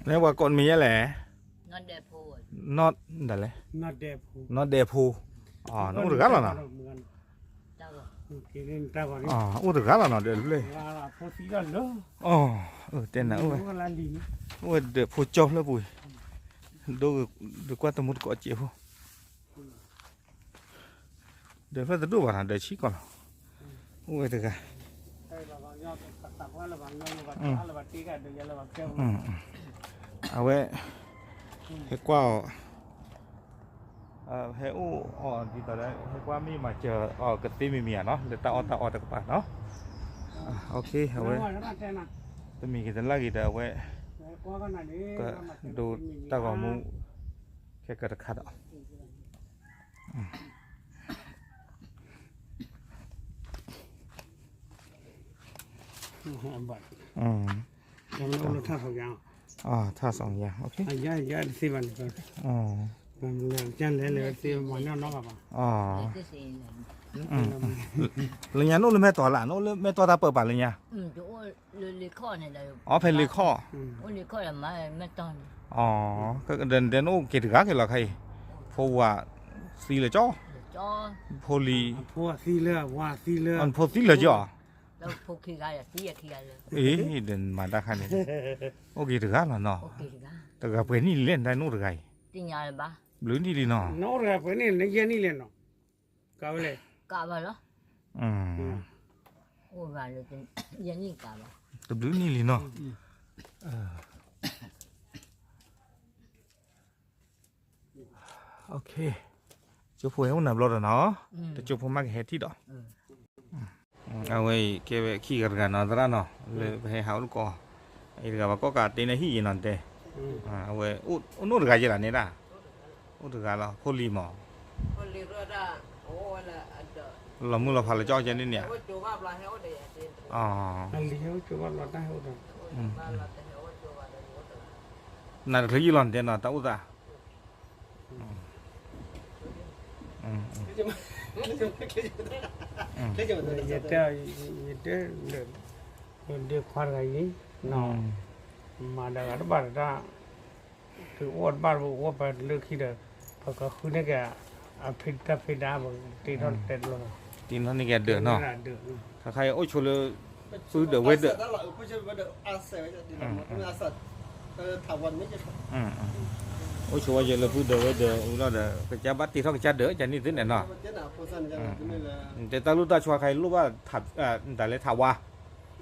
လဲၤပှၤကိးနမံၤယဲလဲၣ်, နီၢ်ဒဲးဖိ, နီၢ်ဒဲးဖိ, နအိၣ်တဂၤလီၤနီၤ, အိၣ်တဂၤလီၤနီၤ ဒီးဖျၢၣ်, တဲနၤ, အိၣ်ဝဲဒီးဖိကၠီဖျၢၣ်ပူၤ, ဒိၣ်ကွၢ်တမူတကိးစဲးဖိ ဒီးဖျၢၣ်တဒိၣ်ဘၣ်နီၤ ဒီးဆံးကီးလီၤ, အိၣ်ဝဲတဂၤ, အဝဲ, ဟဲကွၢ်အီၤ, ဟဲအိၣ်အီၤဒ်သိးဒီး ဟဲကွၢ်မ့ၢ်မၤစၢၤအီၤကသ့မံၤမံၤဧါနီၤ လၢတၢ်အီၣ်တၢ်အီတကပၤနီၤ, အဝဲ, တမံၤဂ့ၤတလၢ်ဂ့ၤဒီးအဝဲ, ကဒိးတၢ်ဂီၤမူ, ခဲကတခါဒီး ထၣ်စီၤယါ, လၢညါနအိၣ်လၢမဲၢ်တီၤလၢ် နအိၣ်လၢမဲၢ်တီၤတၢ်ပၢၢ်ပာ်လၢညါ, အဖဲလ့ခီၣ်, အီ ဒီးနအိၣ်က့ၤတဂၤက့ၤလီၤခါအံၤ, ဖိဝၤသံလၢာ်ကၠီ, ဖိလံၤ, ဖိသံလၢာ်ကၠီ, အ့ ဒီးမၤတၢ်ခါန့ၣ်, အိၣ်က့ၤတဂၤလီၤနီၤ, တဂၤပှဲၤနံၣ်လံလဲၣ် နအိၣ်တဂၤအံၤ, ဘျုးနံၣ်လံနီၤ, တဘျုးနံၣ်လံနီၤ, ကၠိဖိဟဲအိၣ်နၤဘျီဒီးနီၤ, တကၠိဖိမးကဟဲထံၣ်ဒီး, အဝဲအံၤကဲဝဲခံဂၤတဂၤနီၤ သရၣ်နီၤ လၢပဟဲဟးအိၣ်တကိး, အံၤတဂၤပှၤကိးကးတဲနဟံၣ်ယံၤနီၤတဲ, အဝဲအိၣ်နီၢ်တဂၤယဲလၢန့ၣ်ဒၣ်, အိၣ်တဂၤလီၤ ဖိလံၤမး, လီၤမုၢ်လီၤဖးလၢာ်ကၠီကဲန့ၣ်န့ၣ်, နၤတချုးယံၤလီၤနတဲနီၤ တၢ်အိၣ်သး ယတဲ, ယတဲလၢ, ဒ့ခွါတဂၤအံၤ, မၤဒီးဂၤတဘၣ်ဒီးတၢ်, သုအိၣ်တဘၣ်အိၣ်ပှၤလၢခံဒီး, ပကဃုန့ၢ်က့ၤ, အဖံတၢ်ဖံဒါ, ပတ့ထီၣ်တဲတဘျီ, တ့ထီၣ်န့ၢ်က့ၤဒၢးနီၤ, ခါခါအံၤအိၣ်ဆိးလၢ, ပုၢ်ဒၢးဝဲၢ်ဒၢး အိၣ်ဆိးဝဲယဲလၢပုၢ်ဒၢးဝဲၢ်ဒၢးအူလီၢ်ဒီး ကစၢ်ဘၣ်တ့ထီၣ်ကစၢ်ဒၢးကန့ၣ်သ့န့ၣ်နီၤ, တဲတၢ်လိၣ်တၢ်ဆီခါအံၤလိၣ်ဘၣ်, တၢ်လဲၤထးဝါ, အ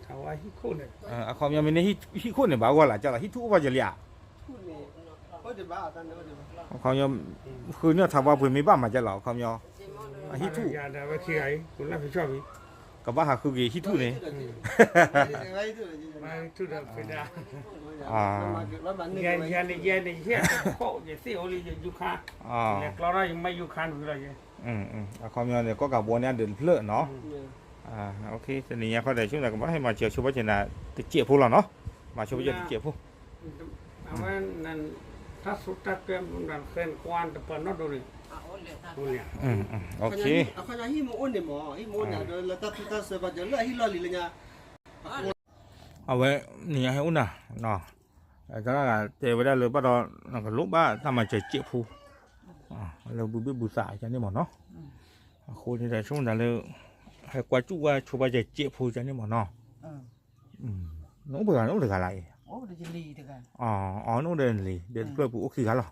ခီပညီမ့ၢ်န့ၣ်ဟံၣ်ခိၣ်န့ၣ် ဘၣ်ဂီၢ်လၢ်ကၢ်လီၤ ဟံၣ်ထူၣ်အိၣ်ဘၣ်ယဲလံဧါ, အခီပညီ, ဃုန့ၢ်ထးဝါပှ့ၤမ့ၢ်ဘၣ်မၤကၢ်လီၤ အခီပညီ, အဟံၣ်ထူၣ် ကဘၣ်ဟးဃုက့ၤဟံၣ်ထူၣ်န့ၣ်, အခီပညီန့ၣ် ကီၢ်ကးဘီန့ၣ်အဒၢးတဖျၢၣ်နီၤ, တနံၤညါခီဒီး ဆိကမိၣ်ကဘၣ်ဟဲမၤစၢၤဆိဘၣ်စၢၤနၤတစဲးဖိလီၤနီၤ, မၤဆိဘၣ်စၢၤတစဲးဖိ အဝဲ, တၢ်ဆိတၢ်ကဲမနုၤဃဲနကွၢ်တပှၤနီၢ်ဒိန့ၣ်, အခီပညီ, အဝဲ, နံၤညါဟဲအိၣ်နၤ, တၢ်ဂၤတဲဝဲဒၣ်လၢဘၣ်ဒီး, နကလိၣ်ဘၣ်တၢ်မၤစၢၤစဲးဖိ, လၢဘုဘ့ၣ်ဘုသးကန့ၣ်မ့ၢ်နီၤ, အဃိန့ၣ်ဒီးဆိကမိၣ်နၤလၢ, ဟဲကွၢ်စူၣ်ဝဲဆိဘၣ်စၢၤစဲးဖိကန့ၣ်မ့ၢ်နီၤ, နအိၣ်ပှဲၤဂၤနအိၣ်တဂၤလၢအံၤ, အီ နအိၣ်ဒီးနလံၤ ဒီးတဖျၢၣ်ပူၤအိၣ်ခံဂၤလီၤ,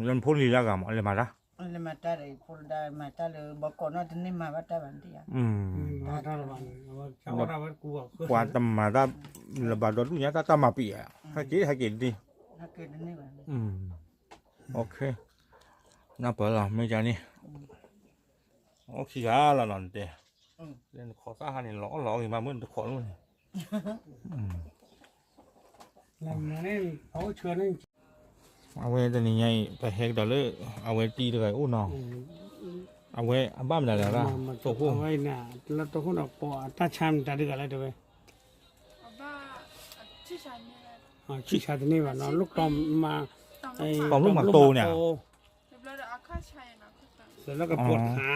လၢနဖိလံၤလၢအဂၤမး လဲၤမၤတၢ်, လဲၤမၤတၢ်ဒီးဖိဒါမၤတၢ်လၢဘီကီးနီၣ်တန့ၢ်မၤဘၣ်တၢ်ဘၣ်နတယၤ, ပှၤတမၤတၢ်လၢဘၣ်ဒီဒူၣ်ညါတၢ်တၢ်မၤပံၤဧါ, ဟဲက့ၤ ဟဲက့ၤတန့ၢ်, နပၢၢ်လီၤ မ့ၢ်ကန့ၣ်, အိၣ်ခံဂၤလီၤနီၤနတဲ, လၢနခိးသၣ်ခါန့ၣ် လီၤအီၣ်လီၤအီၣ်ဂ့ၤမး မ့ၢ်နတခိးလိၣ်န့ၣ် အဝဲတနံၤညါအံၤ ပဟဲကဒီးလၢ အဝဲတံၤတဂၤအံၤအိၣ်နီၤ, အဝဲအဘၣ်မနုၤလဲၣ်, တိခိၣ်, တၢ်ဆိကမိၣ်ဒီးပိာ်အတၢ်ဆါမတၤတဂၤလဲၣ်တဲဝဲ, ဆံၣ်ဆါတန့ၢ်ဘၣ်နီၤ လိၣ်တီမၤ, တီမလိၣ်မၤတိန့ၣ်, လၢကပိာ်ထါ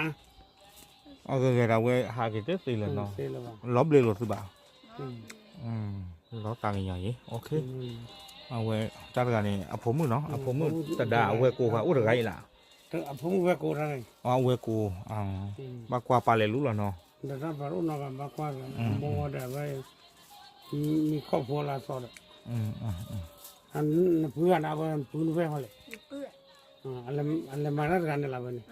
အဂ့ၤဂ့ၤဒၣ်ဝဲဟးက့ၤတသ့လၢၤနီၤ, လီၤဘျ့လိာ်သုဘၣ်, လီၤသးကညီၤအံၤ okay, အဝဲတၢ်တဂၤန့ၣ် အဖိမုၣ်နီၤ, အဖိမုၣ်တဒါအဝဲၢ်ကိာ်ဃာ်အိၣ်တဂၤအံၤလၢ်, အဝဲၢ်ကိာ်, ဘၣ်ကွၢ်ပာ်လဲၤလူလီၤနီၤ, ဘၣ်ကွၢ်, မ့ၢ်ခီၣ်ဖိလၢအသီဒီး, နပုၢ်ဂၤန့ၣ် အဝဲပုၢ်နဝဲၢ်ဟီလဲၣ်, အလဲၤမၤတၢ်တဂၤန့ၣ်လၢဝဲန့ၣ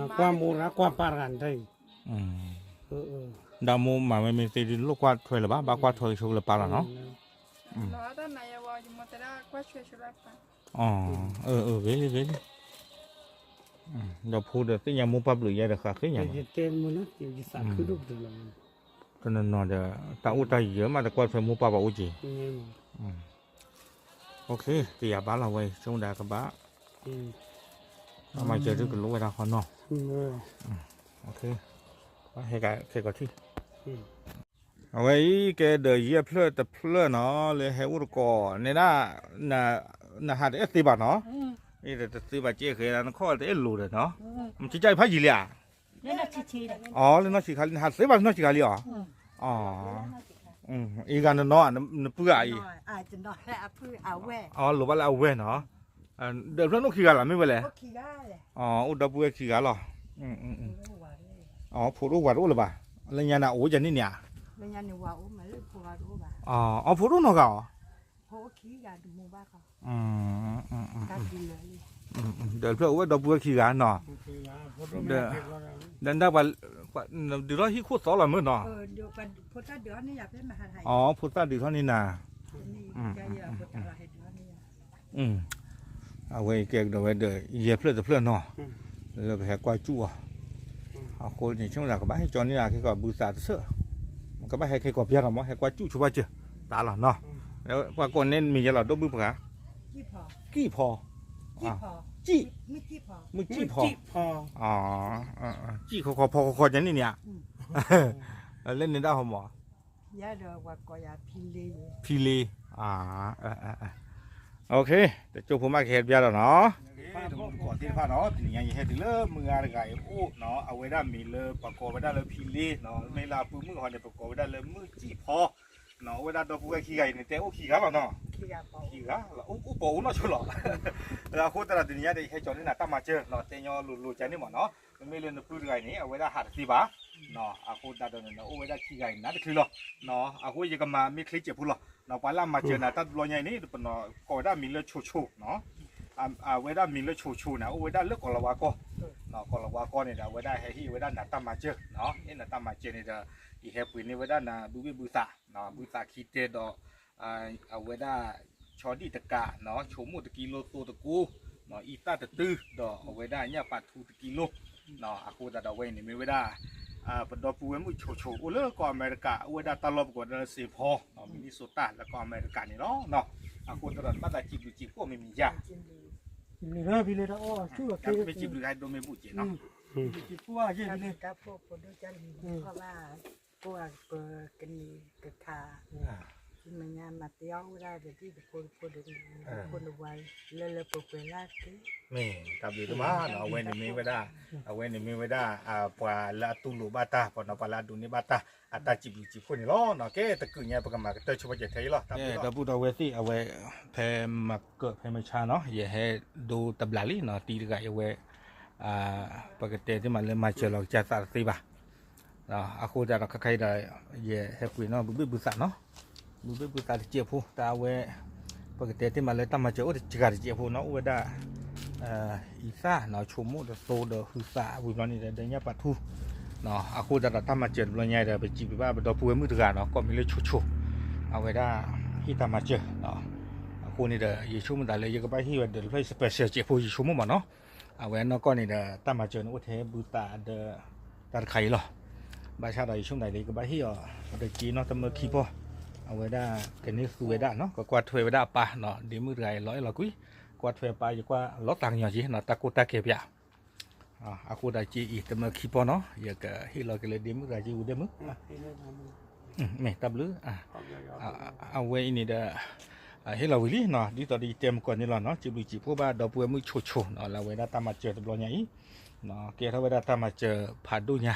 ် ကွၢ်မိၢ်တဂၤကွၢ်ပၢ်တဂၤန့ၣ်တၢ်အံၤ, ဒီးမိၢ်မၤဝဲမ့ၢ်သ့ဒ်လိၣ်ကွၢ်ထွဲလၢၤဘၣ်, ဘၣ်ကွၢ်ထွဲကဆိကလၢပၢ်လီၤနီၤ, ဂ့ၤလံ, ဒီးဖိဒီးသ့ၣ်ညါမိၢ်ပၢ်ဘျုးယဲဒီးဃးသ့ၣ်ညါ, တနီၤနီၤဒီး တၢ်အိၣ်တၢ်ယၢၤမးတကွၢ်ထွဲမိၢ်ပၢ်ဘၣ်အိၣ်က့ၤ, တယၤဘၣ်လီၤဝဲ ဆိကမိၣ်ဒၣ်ကဘၣ်, ဘၣ်မၤစၢၤဒ်ကလိဝဲဒၣ်ဃီနီၤ, ဟဲက့ၤကီးထံၣ်, အဝဲအံၤကဲဒီးယဲၢ်ဖျၢၣ်တဖျၢၣ်နီၤ လၢဟဲအိၣ်တကိးန့ၣ်ဒၣ်, နဟးတအဲၣ်သ့ဘၣ်နီၤ, တသ့ဘၣ်ကဲဃဲဒၣ်နခီၣ်တအဲၣ်လိၤဒီးနီၤ, မ့ၢ်ကၠၢ်ဖးယံာ်လံဧါ, အီၤ လၢနီၢ်ဆံးခါလံ နဟးသ့ဘၣ်လၢနီၢ်ဆံးခါလံအီၤ, အံၤဂၤနနီၤ နပုၢ်ဂၤအံၤ, အီၤ လိၣ်ဘၣ်လၢအဝဲၢ်နီၤ, ဒီးဖျၢၣ်န့ၣ်အိၣ်ခံဂၤလီၤ မ့ၢ်ဝဲလဲၣ်, အိၣ်ဒီပုၢ်ဝဲၢ်ခံဂၤလီၤ, ဖိတအိၣ်ဝၤတအိၣ်လၢၤဘၣ်, လၢညါန့ၣ်အိၣ်ယၤန့ၣ်န့ၣ်ဧါ, အီၤ ဖိတအိၣ်နီတဂၤအီၤ ဒီးဖျၢၣ်အိၣ်ဝဲဒီပုၢ်ဝဲၢ်ခံဂၤနီၤ, ဒီးဒုးထီၣ်ဟံၣ်ခိၣ်သီလီၤမ့ၢ်နီၤ, အီၤ ဖိသၣ်ဒုးထီၣ်န့ၢ်နၤ, အဝဲကဲကဒီးဝဲဒီး ယဲၢ်ဖျၢၣ်တဖျၢၣ်နီၤ, လၢပဟဲကွၢ်စူၣ်အီၤ, အဃိန့ၣ် ဆိကမိၣ်သးကဘၣ်ဟဲကၠီန့ၢ်နၤခဲကီးဘုသးတဆၢ, ကဘၣ်ဟဲခဲကီးပျၢ်လီၤမး ဟဲကွၢ်စူၣ်ဆိပာ်စၢၤ, တၢ်လီၤနီၤ, ပှၤကိးန့ၢ်မံၤယဲလီၤ ဒီပုၢ်ပှၤ ကံၣ်ဖီ, ကံၣ်, မုၢ်ကံၣ်ဖီ, ကံၣ်ခီခီဖီခီခီန့ၣ်န့ၣ်ဧါ, လၢန့ၣ်ဒၣ်ဟီမး, ဖံလ့, တကၠိဖိမးကဟဲတပျၢ်ဒီးနီၤ, တမူတကိးသ့ၣ်တဖၣ်နီၤ တနံၤညါယဟဲတုၤလၢမုၢ်ဂၤတဂၤအံၤအိၣ်နီၤ အဝဲဒၣ်မံၤလၢပှၤကိးဝဲဒၣ်လၢဖံလ့နီၤ မ့ၢ်လၢအပုၢ်မုၣ်ဟီန့ၣ် ပကိးဝဲဒၣ်လၢမုၢ်ကံၣ်ဖီ, အိၣ်ဝဲဒၣ်ဒီပုၢ်ဝဲၢ်ခံဂၤအံၤန့ၣ် တဲအိၣ်ခံဂၤလီၤနီၤ, ခံဂၤ, အိၣ်ပိာ်အိၣ်နီၢ်ဆိလီၤ, အဃိသတးဒီးတနံၤညါဒီးယဟဲကၠီန့ၢ်နၤတၢ်မၤစၢၤနီၤ တဲညီလိၤလိၤကန့ၣ်မးနီၤ, မ့မ့ၢ်လၢနပုၢ်တဂၤအံၤန့ၣ် အဝဲဒၣ်ဟးတသ့ဘၣ်, အဃိသတးဒီးန့ၣ် အိၣ်ဝဲဒၣ်ခံဂၤအံၤနၤတချုးလီၤ, အဃိယကမၤမ့ၢ်ချ့စဲးဖိလီၤ, ပှၤလၢအမၤစၢၤနၤတၢ်တဘျီညါအံၤန့ၣ် ပနီၢ်ကိးဝဲဒၣ်မံၤလၢဆိဆိနီၤ, အဝဲဒၣ်မံၤလၢဆိဆိန့ၣ် အိၣ်ဝဲဒၣ်လၢကီၢ်လၤဝါကီၢ်, ကီၢ်လၤဝါကီၢ်န့ၣ်ဒီး အဝဲဒၣ်ဟဲဟ့ၣ်ဝဲဒၣ်နၤတၢ်မၤစၢၤ, ဟ့ၣ်နၤတၢ်မၤစၢၤန့ၣ်ဒီး ယဟဲပှ့ၤန့ၢ်ဝဲဒၣ်နၤဘုဘ့ၣ်ဘုသး, ဘုသးခံတဲဒီး အဝဲဒၣ် ဆီဒံၣ်တကး, ဆိမိၣ်တကံလိသိတကိ, အံသၣ်တတု, ဒီးအဝဲဒၣ်ညၣ်ပာ်ထူတကံလိ, အဃိသတးဒီးအဝဲအံၤန့ၣ်မ့ၢ်ဝဲဒၣ် ပဒီပုၢ်ဝဲၢ်မုၣ်ဆိဆိ အိၣ်လၢကီၢ်အမဲရကၤ အိၣ်ဝဲဒၣ်တၢ်လီၢ်ပကိးဝဲဒၣ်လၢ Saint Paul, Minnesota လၢကီၢ်အမဲရကၤန့ၣ်လီၤ. အဃိသတးဒီးနဘၣ်သးစံးဘျုးစံးဖှိၣ်မ့ၢ်မ့ၢ်ယၤ, မ့ၢ်စံးဘျုးဂၤဒိၣ်မ့ၢ်ဘူၣ်က့ၤနီၤ, စံးဘျုးစံးဖှိၣ်ယဲၢ်န့ၣ် ပကနံၤကထါ, မ့ၢ် တၢ်ဘျုးတၢ်ဖှိၣ်ဖိဒိၣ်ကၢ်လံၤဖိဘၣ်, ဖိနဝၤလၢလၢပှဲၤပှဲၤလၢ်က့ၤ, မ့ၢ်တၢ်ဘျုးဒိၣ်မးနီၤ, အဝဲန့ၣ်မ့ၢ်ဝဲဒၣ်, အဝဲန့ၣ်မ့ၢ်ဝဲဒၣ် ပှၤလၢအတူၢ်လိာ်ဘၣ်တၢ်, ပှၤနီၤ ပှၤလၢအဒိးန့ၢ်ဘၣ်တၢ်, အတၢ်စံးဘျုးစံးဖှိၣ်န့ၣ်လီၤ. ကဲတကုးညါ ပကမၤကတၢၢ်ဆိပာ်စၢၤထဲအံၤလီၤ. ဒီပုၢ်ဒီဝဲၢ်သ့ၣ် အဝဲ ဖဲမၤကၢၢ်ဖဲမုၢ်ဆါနီၤ ယဟဲဒိတဘျီလံနီၤ, တံၤတဂၤအံၤဝဲ ပကတဲသ့မးလၢမၤစၢၤလီၤကစၢ်သးတသ့ဘၣ်. အဃိသတးဒီးခါခါအံၤဒီး ယဟဲပှ့ၤနီၤ ဘုဘ့ၣ်ဘုသးနီၤ, ဘုဘ့ၣ်ဘုသးတစဲးဖိ တၢ်အဝဲ ပကတဲသ့မးလၢတၢ်မၤစၢၤအိၣ်တဂၤတစဲးဖိနီၤ, အိၣ်ဝဲဒၣ် အံသၣ်နီၤ, ဆိမိၣ်တသိဒီးဟုသးဝံၤဘျီန့ၣ်ဒီး ဒီးညၣ်ပာ်ထူ အဃိသတးဒီးတၢ်မၤစၢၤတဘျီညါဒီး ပစံးဘျုးဘၣ်ပဒီပုၢ်ဝဲၢ်မုၣ်တဂၤနီၤ, ကိးမံၤလၢဆိဆိ, အဝဲဒၣ်ဟ့ၣ်တၢ်မၤစၢၤ, အဃိန့ၣ်ဒီး ယဆိကမိၣ်သးလၢယကဘၣ်ဟ့ၣ်ဝဲဒီးတဖျၢၣ် special စဲးဖိ ယဆိကမိၣ်မးနီၤ, အဝဲနီၢ်ကီၢ်န့ၣ်ဒီး တၢ်မၤစၢၤန့ၣ်အိၣ်ထဲဘုသးဒီး တၢ်တခါအံၤလီၤ. ဘၣ်ဆၣ်ဒီးယဆိကမိၣ်သးလၢယကဘၣ်ဟ့ၣ်အီၤ ဒီးက့နီၢ်တမၢခံပီၢ်, အဝဲဒၣ်ကန့ၢ်သူဝဲဒၣ်နီၤ, ကကွၢ်ထွဲဝဲဒၣ်အပၢ်နီၤ, ဒ့မုၣ်တဂၤအံၤလီၤအဲၣ်လီၤကွံ, ကွၢ်ထွဲအပၢ် ယကွၢ်လီၤသးကညီၤက့ၤနီၤ, တၢ်ကိၢ်တၢ်ဂီၤပျး အဃိသတးက့အံၤ တမၢခံပီၢ်နီၤ, ယကဟ့ၣ်လီၤက့ၤလၢဒ့မုၣ်တဂၤက့ၤဝံၤဒ့မုၣ်, မ့ၢ်တၢ်ဘျုး, အဝဲအံၤန့ၣ်ဒီး ဟ့ၣ်လီၤဝံၤလံနီၤ, ဒ်သိးဒီးယတဲမုၢ်ကီၢ်န့ၣ်လီၤနီၤ, စံးဘျုးစံးဖှိၣ်ဘၣ်ဒီပုၢ်ဝဲၢ်မုၣ်ဆိဆိနီၤ, လၢအဝဲဒၣ်တၢ်မၤစၢၤတဘျီညါအံၤ, ကဲထီၣ်ဝဲဒၣ်တၢ်မၤစၢၤဖးဒိၣ်ညါ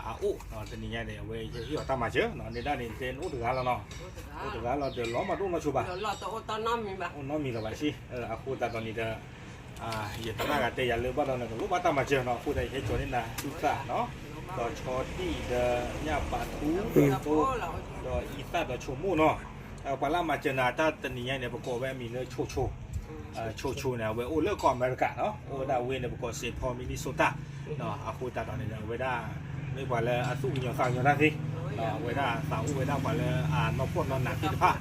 အဝဲဒၣ်အအိၣ် တနံၤညါန့ၣ် အဝဲဟ့ၣ်အီၤတၢ်မၤစၢၤ နဲဒၣ်န့ၣ် တဲနအိၣ်တဂၤလီၤနီၤ, အိၣ်တဂၤလီၤဒီးလီၤမးတအိၣ်နီတဂၤဘၣ်, အိၣ်နီတမံၤလၢၤဘၣ်စ့ၢ်, အဃိသတးဒီးန့ၣ်ဒီး ယသရၣ်ဂၤတဲယၤလၢဘၣ်ဒီးနကလိၣ်ဘၣ်တၢ်မၤစၢၤနီၤ, အဃိသတးယဟဲကၠီၤန့ၢ်နၤ သူၣ်သးနီၤ, ဒီးဆီဒံၣ်ဒီးညၣ်ပာ်ထူ ဒီးအံသၣ်ဒီးဆိကမိၣ်နီၤ, ပှၤလၢအမၤစၢၤနၤတၢ်တနံၤညါအံၤန့ၣ် ပကိးဝဲအမံၤလၢ ဆိၣ်ဆိၣ်, ဆိၣ်ဆိၣ်န့ၣ် အဝဲအိၣ်လၢကီၢ်အမဲရကၤနီၤ, အိၣ်ဝဲဒၣ်ဝ့ၢ်န့ၣ် ပကိး Saint Paul Minnesota, အဃိသတးဒီးန့ၣ်ဒီး အဝဲဒၣ် မ့ၢ်ပှၤလၢအသူၣ်ကညီၤသးကညီၤတၢ်သ့, အဝဲဒၣ်သးအိၣ်ဝဲဒၣ်ပှၤလၢအနီၢ်ဖှီၣ်နီၢ်နးသ့ၣ်တဖၣ်,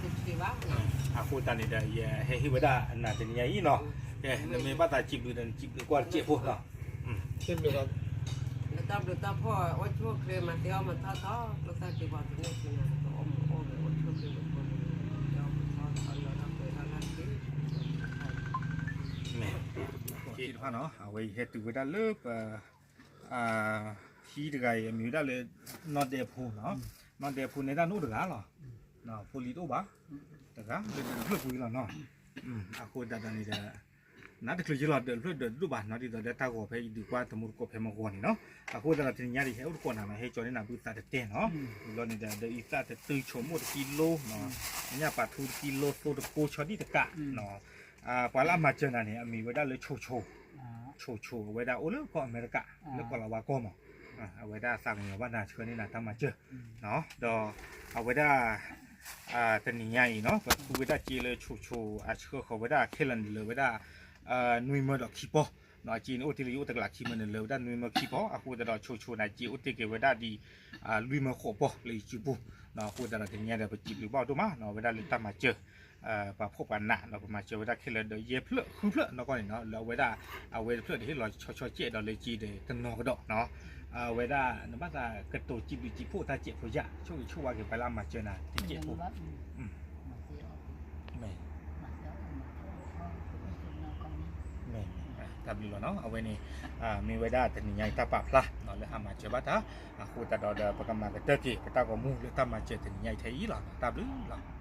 အဃိသတးန့ၣ်ဒီး ယဟဲဟ့ၣ်ဝဲဒၣ်နၤတနံၤညါအံၤနီၤ, ကဲ နမ့ၢ်ဘၣ်သးစံးဘျုးဒီး နစံးဘျုးကွၢ်တစဲးဖိနီၤ, တၢ်ဘျုးတၢ်ဖှိၣ် အိၣ်ဆူၣ်အိၣ်ချ့ မၤသ့အီၣ်မၤထီၣ်ထီၣ် ကျိသၣ်က့ၤပှၤကန့ၢ်ဆူညါ တအိၣ်မူအိၣ်ဂဲၤအိၣ်ဆူၣ်အိၣ်ချ့ မၤသ့အီၣ်မၤထီၣ်ထီၣ် လၢတၢ်ပှဲၤထီၣ်လၢ်က့ၤ မ့ၢ် တဖၣ်နီၤ အဝဲယဟဲတုၤဝဲဒၣ်လၢပ ဟံၣ်တဂၤအံၤ အမံၤဝဲဒၣ်လၢ နီၢ်ဒဲဖိနီၤ, နီၢ်ဒဲဖိန့ၣ်ဒၣ်နအိၣ်တဂၤလီၤ, ဖိလံၤတအိၣ်ဘၣ်, တဂၤလၢဒၢးတဖျၢၣ်ပူၤလီၤနီၤ, အဃိသတးဒီးန့ၣ်ဒီး နတချုးယလီၤဒၢးတဖျၢၣ်ဒၢးတဒိၣ်ဘၣ်နီၤ, ဒ်သိးလၢတၢ်ဂီၤဖဲယဒုးကွၢ်သမူသကိးဖဲမဂီၤန့ၣ်နီၤ, အဃိသတးဒီးတနံၤညါဒီး ယဟဲအိၣ်သကိးနၤနီၤ, ဟဲကၠီၤန့ၢ်နၤဘုသးတတဲနီၤ, လီၤန့ၣ်ဒီး ဒီးအံသၣ်တတုၤ ဆိကမိၣ်တကံလိနီၤ, ညၣ်ပာ်ထူတကံလိ သိတကိ ဆီဒံၣ်တကးနီၤ, ပှၤလၢအမၤစၢၤနၤန့ၣ် အမံၤဝဲဒၣ်လၢ ဆိၣ်ဆိၣ်, ဆိၣ်ဆိၣ် အဝဲဒၣ်အိၣ်လၢကီၢ်အမဲရကၤ လၢကီၢ်လၤဝါကီၢ်မး, အဝဲဒၣ်သးကညီၤဘၣ်နၤ ဆှၢန့ၢ်နၤတၢ်မၤစၢၤ, ဒီးအဝဲဒၣ် တနံၤညါအံၤနီၤ ပသူဝဲဒၣ်စ့လၢ ဆိၣ်ဆိၣ် အဆှၢဃီၤဝဲဒၣ်ခဲလၢာ်န့ၣ်လၢာ်ဝဲဒၣ် နွံမၢဒီးခံပီ, စ့န့ၣ်အိၣ်တ့ၢ်လၢယအိၣ်တကလးခံမၢန့ၣ် လၢာ်ဝဲဒၣ်နွံမၢခံပီ, အဃိသတးဒီး ဆိၣ်ဆိၣ်န့ၣ် စ့အိၣ်တ့ၢ်က့ၤဝဲဒၣ်ဒ် လွံၢ်မၢဃိးပီလၢယစုပူၤ, အဃိသတးဒီးတနံၤညါဒီး ပစံးဘျုးဘၣ်အီၤဒိၣ်မးနီၤ, အဝဲဒၣ်လၢတၢ်မၤစၢၤ ပှၤဖှီၣ်ပှၤနးနီၤ, ပမၤစၢၤဝဲဒၣ်ခဲလၢာ်ဒီး ယဲၢ်ဖျၢၣ်ဃုဖျၢၣ်နီၢ်ကီၢ်န့ၣ်နီၤ, လၢအဝဲဒၣ် အဝဲတဖျၢၣ်ဒီးဟ့ၣ်လီၤဆီဆီကဲးဒီးလၢစ့ဒီးတနီၤကဒီးနီၤ, အဝဲဒၣ်နဘၣ်သးကတိၤစံးဘျုးစံးဖှိၣ်တၢ်စဲးဖိယၢ် ဆိၣ်ဂ့ၤဆိၣ်ဝါက့ၤပှၤလၢအမၤစၢၤနၤတစဲးဖိ, မ့ၢ် မ့ၢ် တၢ်ဘျုးလီၤနီၤ, အဝဲန့ၣ် မ့ၢ်ဝဲဒၣ်တနံၤညါအံၤတၢ်ပာ်ဖျါလၢဟးမၤစၢၤဘၣ်တၢ်, အဃိသတးဒီးဒီး ပကမၤကတၢၢ်က့ၤ ပတၢ်ဂီၤမူလၢတၢ်မၤစၢၤတနံၤညါအံၤထဲအံၤလီၤ, တၢ်ဘျုးလီၤ.